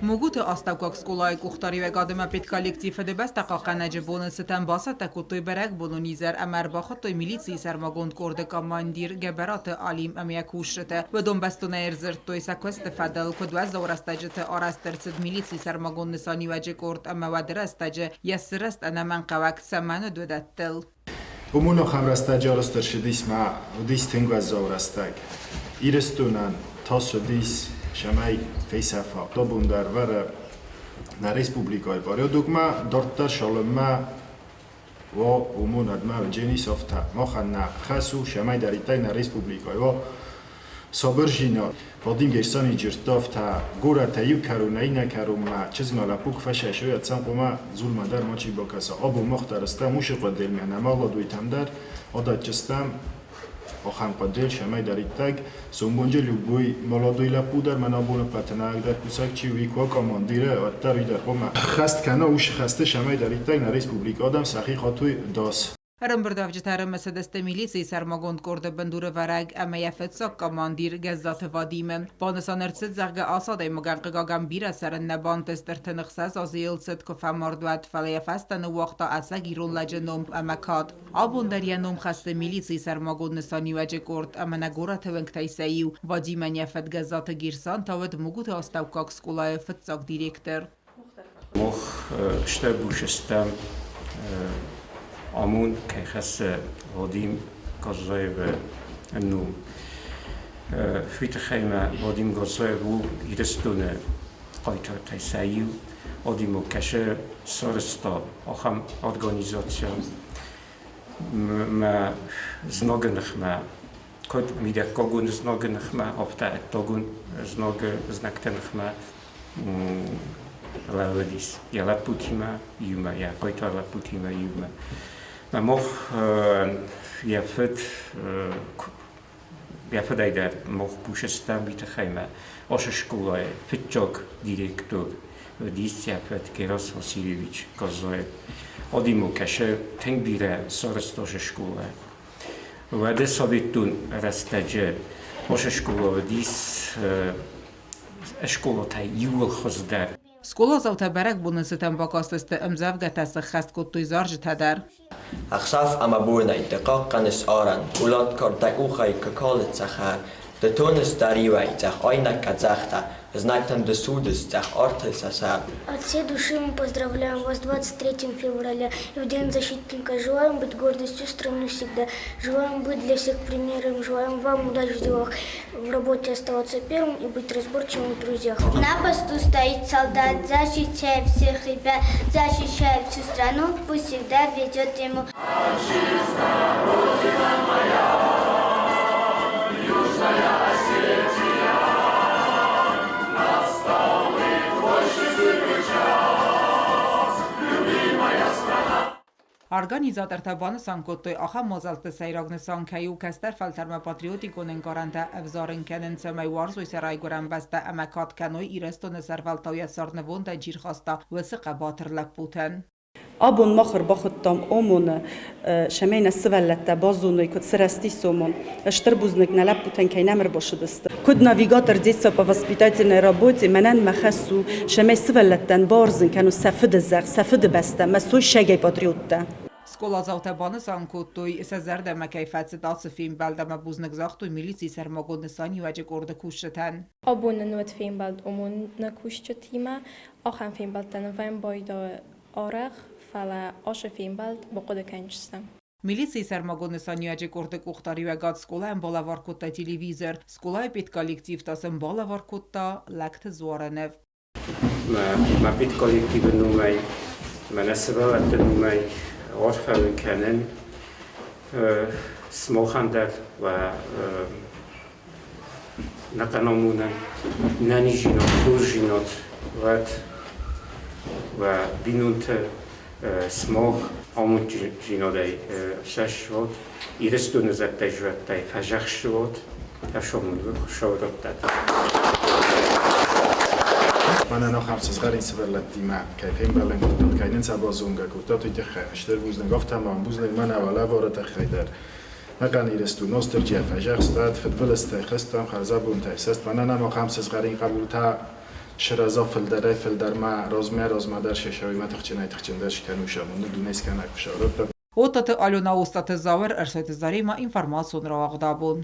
Мугуты астӕуккаг скъолайы къухдариуӕгад ӕмӕ педколлектив Фыдыбӕстӕ хъахъхъӕнӕджы боны цытӕн бацӕттӕ кодтой бӕрӕгбонон изӕр ӕмӕ ӕрбахуыдтой милицийы сӕрмагонд къорды командир Гӕбӕраты Алим ӕмӕ йӕ кусджыты. Уыдон бӕстонӕй ӕрдзырдтой сӕ куысты фӕдыл, куыд уӕззау рӕстӕджыты арӕзт ӕрцыд милицийы сӕрмагонд нысаниуӕджы къорд ӕмӕ уӕды рӕстӕджы йӕ сырӕзт ӕнӕмӕнгхъӕуӕг цӕмӕн уыд, уыдӕттыл. Уымон ахӕм рӕстӕджы арӕзт ӕрцыдис мӕ уыдис тынг уӕззау рӕстӕг. Ирыстонӕн тас уыдис, цӕмӕй фесӕфа. Абон дӕр вӕры нӕ республикӕйы порядокмӕ, дарддӕр цалынмӕ уа уымонадмӕ уыдженис афтӕ. Махӕн нӕ хӕс у, цӕмӕй дӕриддӕр нӕ республикӕйы уа сабырдзинад. Вадим Герсанович дзырдта афтӕ, горӕтӕй иу кӕронӕй иннӕ кӕронмӕ чызгмӕ лӕппу куы фӕсайсой, ӕцӕн хъуамӕ зулмӕ дӕр мачи бакӕса. Абон мах дӕр стӕм уыцы хъуыдыйыл, нӕ мӕладуйтӕм дӕр адӕтджыстӕм ахӕм хъуыдыйыл, цӕмӕйдӕриддӕг сомбонджы любой молодой лӕппу дӕр мӕн абоны пӕтӕнӕг дӕр кусӕг чи у, уый куы уа командиры, уӕддӕр уый дӕр хъуамӕ ӕххӕст кӕна уыцы хӕсты, цӕмӕйдӕриддӕг нӕ республикӕ адӕм сӕхи хатой дас. Ӕрӕмбырдуӕвджытӕ ӕрымысыдысты милицийы сӕрмагонд къорды бындурӕвӕрӕг ӕмӕ йӕ фыццаг командир Гӕззаты Вадимы. Банысан ӕрцыд, зӕгъгӕ, ацы адӕймагӕн, хъыгагӕн, бирӕ цӕрын нӕ бантыст, 36 азы йыл цыд, куы фӕмард, уӕд, фӕлӕ йӕ фӕстӕ ныууагъта ӕцӕг ирон лӕджы ном ӕмӕ кад. Абон дӕр йӕ ном хӕссы милицийы сӕрмагонд нысаниуӕджы къорд ӕмӕ нӕ горӕты уӕнгтӕй сӕ иу, Вадимӕн йӕ фыд Гӕззаты Герсан та уыд Мугуты астӕуккаг скъолайы фыццаг директор. Мах стыр стӕм амонд кӕй хӕссы Вадим Газзаевы ном. Уый тыххӕй ма Вадим Газзаев у Ирыстоны хъайтартӕй сӕ иу. Вадим кӕсы сарӕзта ахӕм организацийӕн мӕ знагы ныхмӕ, куыд мидӕггагон знагы ныхмӕ, афтӕ ӕддагон знагы знӕгты ныхмӕ лӕууыдис йӕ лӕппутимӕ иумӕ, йӕ хъайтар лӕппутимӕ иумӕ. Мах йӕ фыд йӕ фыдӕй дӕр мах кусыстам уый тыххӕй мӕ ацы скъолайы фыццаг директор уыдис йӕ фыд Герас Васильевич Газаев. Адӕмыл кӕсы тынг бирӕ сарӕзта ацы скъола. Уӕды советон рӕстӕджы ацы скъола уыдис скъолатӕй иууыл хуыздӕр. Скъоладзаутӕ бӕрӕгбоны цытӕн бакастысты ӕмдзӕвгӕтӕ, сӕххӕст кодтой зарджытӕ дӕр. Ӕхсӕв ӕмӕ бонӕй дӕ хъахъхъӕныс арӕн, Улӕнт кард дӕ къухӕй куы калы цӕхӕр. Ды тоныс дӕ риуӕй цъӕх айнӕг къӕдзӕхтӕ, Знӕгтӕн ды судзыс цъӕх артыл сӕ сӕр. От всей души мы поздравляем вас 23 февраля и в День защитника. Желаем быть гордостью страны всегда. Желаем быть для всех примером. Желаем вам удачи в делах, в работе оставаться первым и быть разборчивым в друзьях. На посту стоит солдат, защищая всех ребят, защищая всю страну, пусть всегда ведет ему. Отчизна, Родина моя, Южная Осетия, настал и твой счастливый час, любимая страна. Организатортӕ банысан кодтой, ахӕм мадзӕлтты сӕйраг нысан кӕй у кӕстӕр фӕлтӕрмӕ патриотикон ӕнкъарӕнтӕ ӕвзарын кӕнын, цӕмӕй уарзой сӕ райгуырӕн бӕстӕ ӕмӕ кад кӕной Ирыстоны сӕрвӕлтау йӕ царднывондӕн чи рхаста, уыцы хъӕбатыр лӕппутӕн. Абон мах ӕрбахуыдтам ОМОН-ы, цӕмӕй нӕ сывӕллӕттӕ базоной, куыд сырӕзтис ОМОН. Стыр бузныг нӕ лӕппутӕн, кӕй нӕм ӕрбацыдысты. Куыд навигатор детства по воспитательной работе, мӕнӕн мӕ хӕс у, цӕмӕй сывӕллӕттӕн бауарзын кӕнон сӕ фыды зӕхх, сӕ фыдыбӕстӕ, мӕ сой патриоттӕ. Скъоладзаутӕ банысан кодтой, сӕ зӕрдӕмӕ кӕй фӕцыд ацы фембӕлд ӕмӕ бузныг загътой милицийы сӕрмагонд нысаниуӕджы къорды кусджытӕн. Абон нын уыд фембӕлд ОМОН-ы кусджытимӕ. Ахӕм фембӕлдтӕ нывӕн байдайы арӕх, фӕлӕ ацы фембӕлд бахъуыды кӕнджыстӕм. Милицийы сӕрмагонд нысаниуӕджы къорды къухдариуӕгад скъолайӕн балӕвар кодта телевизор, скъолайы педколлектив та сын балӕвар кодта Лӕгты дзуары ныв. Мӕ педколлективы номӕй, мӕнӕ сывӕллӕтты номӕй арфӕ уын кӕнын сымахӕн дӕр уӕ нӕхъӕнамонӕн нӕнизинад, хорздзинад уӕд уӕ бинонтӕ сымах амондджындзинадӕй ӕфсӕст уат, Ирыстоны зӕдтӕй-зуӕттӕй фӕзӕхст уат, ӕфсомонгы Хуыцау раттӕд. Мӕнӕн ахӕм сызгъӕрин сывӕллӕттимӕ кӕй фембӕлын кодтат, кӕй нын сӕ базонгӕ кодтат, уый тыххӕй стыр бузныг. Афтӕ ма бузныг мӕнӕ уӕ лӕвары тыххӕй дӕр. Ӕнӕхъӕн Ирыстон Ностырджийӕ фӕзӕхстат, фыдбылызтӕй хызтам, хӕрзӕбонтӕй сӕст. Мӕнӕ нӕм ахӕм сызгъӕрин хъӕбултӕ сырӕза фылдӕрӕй-фылдӕрмӕ, размӕ-размӕдӕр сӕ тыхджынӕй-тыхджындӕр скӕной сӕ амонды дунескӕнӕг Хуыцау. Оттаты Алена, Остъаты Зауыр, Ӕрсойты Заремӕ, информацион рауагъд абон.